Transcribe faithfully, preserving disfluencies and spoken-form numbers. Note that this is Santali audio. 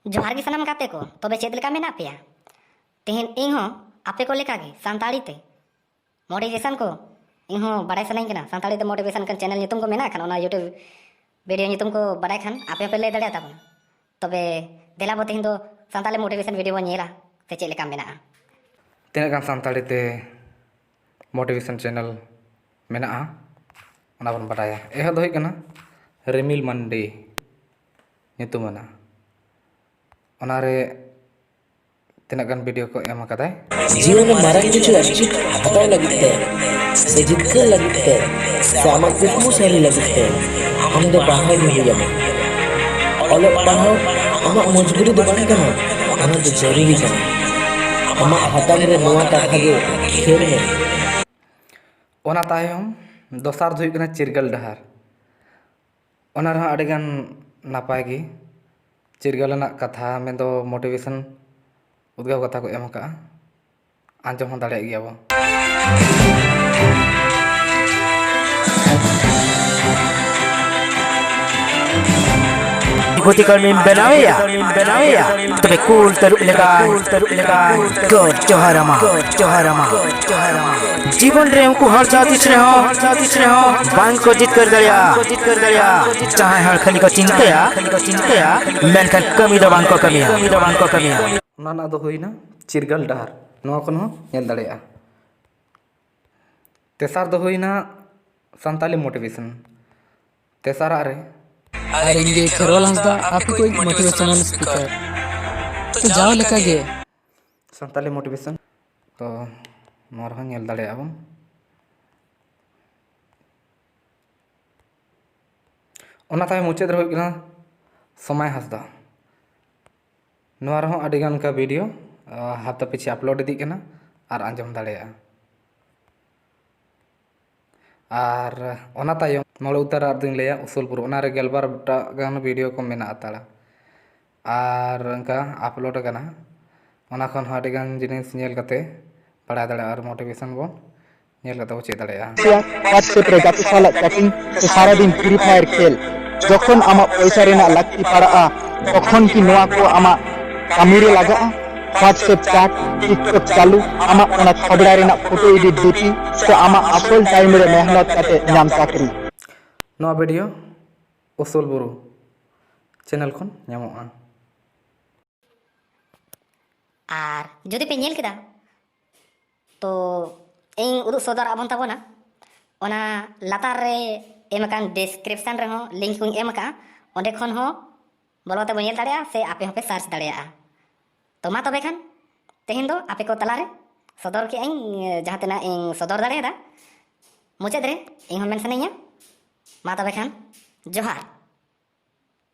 ᱡᱚᱦᱟᱨ ᱜᱮ ᱥᱟᱱᱟᱢ ᱜᱟᱛᱮ ᱠᱚ, ᱛᱚᱵᱮ ᱪᱮᱫ ᱞᱮᱠᱟ ᱢᱮᱱᱟᱜ ᱯᱮᱭᱟ? ᱛᱮᱦᱮᱧ ᱤᱧ ᱦᱚᱸ ᱟᱯᱮ ᱠᱚ ᱞᱮᱠᱟ ᱜᱮ ᱥᱟᱱᱛᱟᱲᱤ ᱛᱮ motivation ᱠᱚ ᱤᱧ ᱦᱚᱸ ᱵᱟᱲᱟᱭ ᱥᱟᱱᱟᱧ ᱠᱟᱱᱟ᱾ ᱥᱟᱱᱛᱟᱲᱤ ᱛᱮ motivation ᱠᱟᱱ channel ᱧᱩᱛᱩᱢ ᱠᱚ ᱢᱮᱱᱟᱜ ᱠᱷᱟᱱ, ᱚᱱᱟ YouTube video ᱧᱩᱛᱩᱢ ᱠᱚ ᱵᱟᱲᱟᱭ ᱠᱷᱟᱱ ᱟᱯᱮ ᱦᱚᱸᱯᱮ ᱞᱟᱹᱭ ᱫᱟᱲᱮᱭᱟᱜ ᱛᱟᱵᱚᱱᱟ᱾ ᱛᱚᱵᱮ ᱫᱮᱞᱟ ᱵᱚ ᱛᱮᱦᱮᱧ ᱫᱚ ᱥᱟᱱᱛᱟᱲᱤ motivation video ᱵᱚᱱ ᱧᱮᱞᱟ ᱥᱮ ᱪᱮᱫ ᱞᱮᱠᱟ ᱢᱮᱱᱟᱜᱼᱟ᱾ ᱛᱤᱱᱟᱹᱜ ᱜᱟᱱ ᱥᱟᱱᱛᱟᱲᱤ ᱛᱮ motivation channel ᱢᱮᱱᱟᱜᱼᱟ, ᱚᱱᱟ ᱵᱚᱱ ᱵᱟᱰᱟᱭᱟ᱾ ᱮᱦᱚᱵ ᱫᱚ ᱦᱩᱭᱩᱜ ᱠᱟᱱᱟ ᱨᱤᱢᱤᱞ ᱢᱟᱱᱰᱤ ᱧᱩᱛᱩᱢᱟᱱᱟᱜ᱾ ᱚᱱᱟᱨᱮ ᱛᱤᱱᱟᱹᱜ ᱜᱟᱱ video ᱠᱚ ᱮᱢ ᱟᱠᱟᱫᱟᱭ᱾ ᱡᱤᱭᱚᱱ ᱨᱮ ᱢᱟᱨᱟᱝ ᱠᱤᱪᱷᱩ achieve ᱦᱟᱛᱟᱣ ᱞᱟᱹᱜᱤᱫ ᱛᱮ, ᱥᱮ ᱡᱤᱛᱠᱟᱹᱨ ᱞᱟᱹᱜᱤᱫ ᱛᱮ, ᱥᱮ ᱟᱢᱟᱜ ᱠᱩᱠᱢᱩ ᱥᱟᱹᱨᱤ ᱞᱟᱹᱜᱤᱫ ᱛᱮ, ᱟᱢ ᱫᱚ ᱯᱟᱲᱦᱟᱣ ᱜᱮ ᱦᱩᱭ ᱟᱢᱟ᱾ ᱚᱞᱚᱜ ᱯᱟᱲᱦᱟᱣ ᱟᱢᱟᱜ ᱢᱚᱡᱽᱵᱩᱨᱤ ᱫᱚ ᱵᱟᱝ ᱠᱟᱱᱟ, ᱚᱱᱟ ᱫᱚ ᱡᱟᱹᱨᱩᱨᱤ ᱠᱟᱱᱟ᱾ ᱟᱢᱟᱜ ᱦᱟᱛᱟᱝ ᱨᱮ ᱱᱚᱣᱟ ᱠᱟᱛᱷᱟ ᱜᱮ ᱠᱷᱮᱞ ᱢᱮ᱾ ᱚᱱᱟ ᱛᱟᱭᱚᱢ ᱫᱚᱥᱟᱨ ᱫᱚ ᱦᱩᱭᱩᱜ ᱠᱟᱱᱟ ᱪᱤᱨᱜᱟᱹᱞ ᱰᱟᱦᱟᱨ᱾ ᱚᱱᱟ ᱨᱮᱦᱚᱸ ᱟᱹᱰᱤᱜᱟᱱ ᱱᱟᱯᱟᱭ ᱜᱮ ᱪᱤᱨᱜᱟᱹᱞ ᱨᱮᱱᱟᱜ ᱠᱟᱛᱷᱟ, ᱢᱮᱱᱫᱚ motivation ᱩᱫᱽᱜᱟᱹᱣ ᱠᱟᱛᱷᱟ ᱠᱚ ᱮᱢ ᱟᱠᱟᱫᱼᱟ᱾ ᱟᱸᱡᱚᱢ ᱦᱚᱸ ᱫᱟᱲᱮᱭᱟᱜ ᱜᱮᱭᱟ ᱵᱚᱱ᱾ ᱵᱤᱵᱷᱩᱛᱤ ᱠᱚᱨᱢᱤᱢ ᱵᱮᱱᱟᱣᱮᱭᱟ, ᱵᱮᱱᱟᱣᱮᱭᱟ, ᱛᱚᱵᱮ ᱠᱩᱞ ᱛᱟᱹᱨᱩᱵ ᱞᱮᱠᱟ, ᱛᱟᱹᱨᱩᱵ ᱞᱮᱠᱟ, ᱜᱚᱰ ᱡᱚᱦᱟᱨ ᱟᱢᱟ, ᱜᱚᱰ ᱡᱚᱦᱟᱨ ᱟᱢᱟ, ᱜᱚᱰ ᱡᱚᱦᱟᱨ ᱟᱢᱟ᱾ ᱡᱤᱵᱚᱱ ᱨᱮ ᱩᱱᱠᱩ ᱦᱚᱲ ᱡᱟᱦᱟᱸ ᱛᱤᱥ ᱨᱮᱦᱚᱸ, ᱡᱟᱦᱟᱸ ᱛᱤᱥ ᱨᱮᱦᱚᱸ ᱵᱟᱝ ᱠᱚ ᱡᱤᱛᱠᱟᱹᱨ ᱫᱟᱲᱮᱭᱟᱜᱼᱟ, ᱵᱟᱝ ᱠᱚ ᱡᱤᱛᱠᱟᱹᱨ ᱫᱟᱲᱮᱭᱟᱜᱼᱟ᱾ ᱡᱟᱦᱟᱸᱭ ᱦᱚᱲ ᱠᱷᱟᱹᱞᱤ ᱠᱚ ᱪᱤᱱᱛᱟᱹᱭᱟ, ᱠᱷᱟᱹᱞᱤ ᱠᱚ ᱪᱤᱱᱛᱟᱹᱭᱟ, ᱢᱮᱱᱠᱷᱟᱱ ᱠᱟᱹᱢᱤ ᱫᱚ ᱵᱟᱝ ᱠᱚ ᱠᱟᱹᱢᱤᱭᱟ, ᱠᱟᱹᱢᱤ ᱫᱚ ᱵᱟᱝ ᱠᱚ ᱠᱟᱹᱢᱤᱭᱟ᱾ ᱚᱱᱟ ᱨᱮᱱᱟᱜ ᱫᱚ ᱦᱩᱭᱱᱟ ᱪᱤᱨᱜᱟᱹᱞ ᱰᱟᱦᱟᱨ, ᱱᱚᱣᱟ ᱠᱷᱚᱱ ᱦᱚᱸ ᱧᱮᱞ ᱫᱟᱲᱮᱭᱟᱜᱼᱟ᱾ ᱛᱮᱥᱟᱨ ᱫᱚ ᱦᱩᱭᱱᱟ ᱥᱟᱱᱛᱟᱞᱤ motivation᱾ ᱛᱮᱥᱟᱨᱟᱜ ᱨᱮ ᱟᱨ ᱤᱧ ᱜᱮ ᱠᱷᱮᱨᱣᱟᱞ ᱦᱟᱸᱥᱫᱟ, ᱟᱯᱮ ᱠᱚ motivational speaker᱾ ᱛᱚ ᱡᱟᱣ ᱞᱮᱠᱟ ᱜᱮ ᱥᱟᱱᱛᱟᱞᱤ motivation, ᱛᱚ ᱱᱚᱣᱟ ᱨᱮᱦᱚᱸ ᱧᱮᱞ ᱫᱟᱲᱮᱭᱟᱜᱼᱟ ᱵᱚᱱ᱾ ᱚᱱᱟ ᱛᱟᱭᱚᱢ ᱢᱩᱪᱟᱹᱫ ᱨᱮ ᱦᱩᱭᱩᱜ ᱠᱟᱱᱟ ᱥᱚᱢᱟᱭ ᱦᱟᱸᱥᱫᱟ᱾ ᱱᱚᱣᱟ ᱨᱮᱦᱚᱸ ᱟᱹᱰᱤᱜᱟᱱ ᱚᱱᱠᱟ video, ᱟ, ᱦᱟᱯᱛᱟ ᱯᱤᱪᱷᱤ upload ᱤᱫᱤᱜ ᱠᱟᱱᱟ ᱟᱨ ᱟᱸᱡᱚᱢ ᱫᱟᱲᱮᱭᱟᱜᱼᱟ᱾ ᱟᱨ ᱚᱱᱟ ᱛᱟᱭᱚᱢ ᱢᱚᱬᱮ ᱩᱛᱟᱹᱨᱟᱜ ᱫᱚᱧ ᱞᱟᱹᱭᱟ ᱩᱥᱩᱞ ᱵᱩᱨᱩ, ᱚᱱᱟᱨᱮ ᱜᱮᱞᱵᱟᱨ ᱴᱟᱜ ᱜᱟᱱ video ᱠᱚ ᱢᱮᱱᱟᱜ ᱦᱟᱛᱟᱲᱟ ᱟᱨ ᱚᱱᱠᱟ upload ᱟᱠᱟᱱᱟ᱾ ᱚᱱᱟ ᱠᱷᱚᱱ ᱦᱚᱸ ᱟᱹᱰᱤᱜᱟᱱ ᱡᱤᱱᱤᱥ ᱧᱮᱞ ᱠᱟᱛᱮ ᱵᱟᱲᱟᱭ ᱫᱟᱲᱮᱭᱟᱜᱼᱟ ᱟᱨ motivation ᱵᱚᱱ ᱧᱮᱞ ᱠᱟᱛᱮ ᱵᱚᱱ ᱪᱮᱫ ᱫᱟᱲᱮᱭᱟᱜᱼᱟ᱾ WhatsApp ᱨᱮ ᱜᱟᱛᱮ ᱥᱟᱞᱟᱜ chatting ᱥᱮ ᱥᱟᱨᱟᱫᱤᱱ Free Fire ᱠᱷᱮᱞ᱾ ᱡᱚᱠᱷᱚᱱ ᱟᱢᱟᱜ ᱯᱚᱭᱥᱟ ᱨᱮᱱᱟᱜ ᱞᱟᱹᱠᱛᱤ ᱯᱟᱲᱟᱜᱼᱟ, ᱛᱚᱠᱷᱚᱱ ᱠᱤ ᱱᱚᱣᱟ ᱠᱚ ᱟᱢᱟᱜ ᱠᱟᱹᱢᱤ ᱨᱮ ᱞᱟᱜᱟᱜᱼᱟ? WhatsApp chat, TikTok ᱪᱟᱹᱞᱩ, ᱟᱢᱟᱜ ᱚᱱᱟ ᱛᱷᱚᱵᱲᱟ ᱨᱮᱱᱟᱜ photo edit DP ᱥᱮ ᱟᱢᱟᱜ ᱟᱥᱚᱞ time ᱨᱮ ᱢᱮᱦᱱᱚᱛ ᱠᱟᱛᱮ ᱧᱟᱢ ᱪᱟᱹᱠᱨᱤ᱾ ᱱᱚᱣᱟ video ᱩᱥᱩᱞ ᱵᱩᱨᱩ channel ᱠᱷᱚᱱ ᱧᱟᱢᱚᱜᱼᱟ᱾ ᱟᱨ ᱡᱩᱫᱤ ᱯᱮ ᱧᱮᱞ ᱠᱮᱫᱟ, ᱛᱚ ᱤᱧ ᱩᱫᱩᱜ ᱥᱚᱫᱚᱨ ᱟᱵᱚᱱ ᱛᱟᱵᱚᱱᱟ᱾ ᱚᱱᱟ ᱞᱟᱛᱟᱨ ᱨᱮ ᱮᱢ ᱟᱠᱟᱱ description ᱨᱮᱦᱚᱸ link ᱠᱚᱧ ᱮᱢ ᱟᱠᱟᱫᱼᱟ, ᱚᱸᱰᱮ ᱠᱷᱚᱱ ᱦᱚᱸ ᱵᱚᱞᱚ ᱠᱟᱛᱮ ᱵᱚᱱ ᱧᱮᱞ ᱫᱟᱲᱮᱭᱟᱜᱼᱟ, ᱥᱮ ᱟᱯᱮ ᱦᱚᱸᱯᱮ search ᱫᱟᱲᱮᱭᱟᱜᱼᱟ᱾ ᱛᱚ ᱢᱟ ᱛᱚᱵᱮ ᱠᱷᱟᱱ ᱛᱮᱦᱮᱧ ᱫᱚ ᱟᱯᱮ ᱠᱚ ᱛᱟᱞᱟᱨᱮ ᱥᱚᱫᱚᱨ ᱠᱮᱜᱼᱟᱹᱧ, ᱡᱟᱦᱟᱸ ᱛᱤᱱᱟᱹᱜ ᱤᱧ ᱥᱚᱫᱚᱨ ᱫᱟᱲᱮᱭᱟᱫᱟ᱾ ᱢᱩᱪᱟᱹᱫ ᱨᱮ ᱤᱧ ᱦᱚᱸ ᱢᱮᱱ ᱥᱟᱱᱟᱧᱟ, ᱢᱟ ᱛᱚᱵᱮ ᱠᱷᱟᱱ ᱡᱚᱦᱟᱨ᱾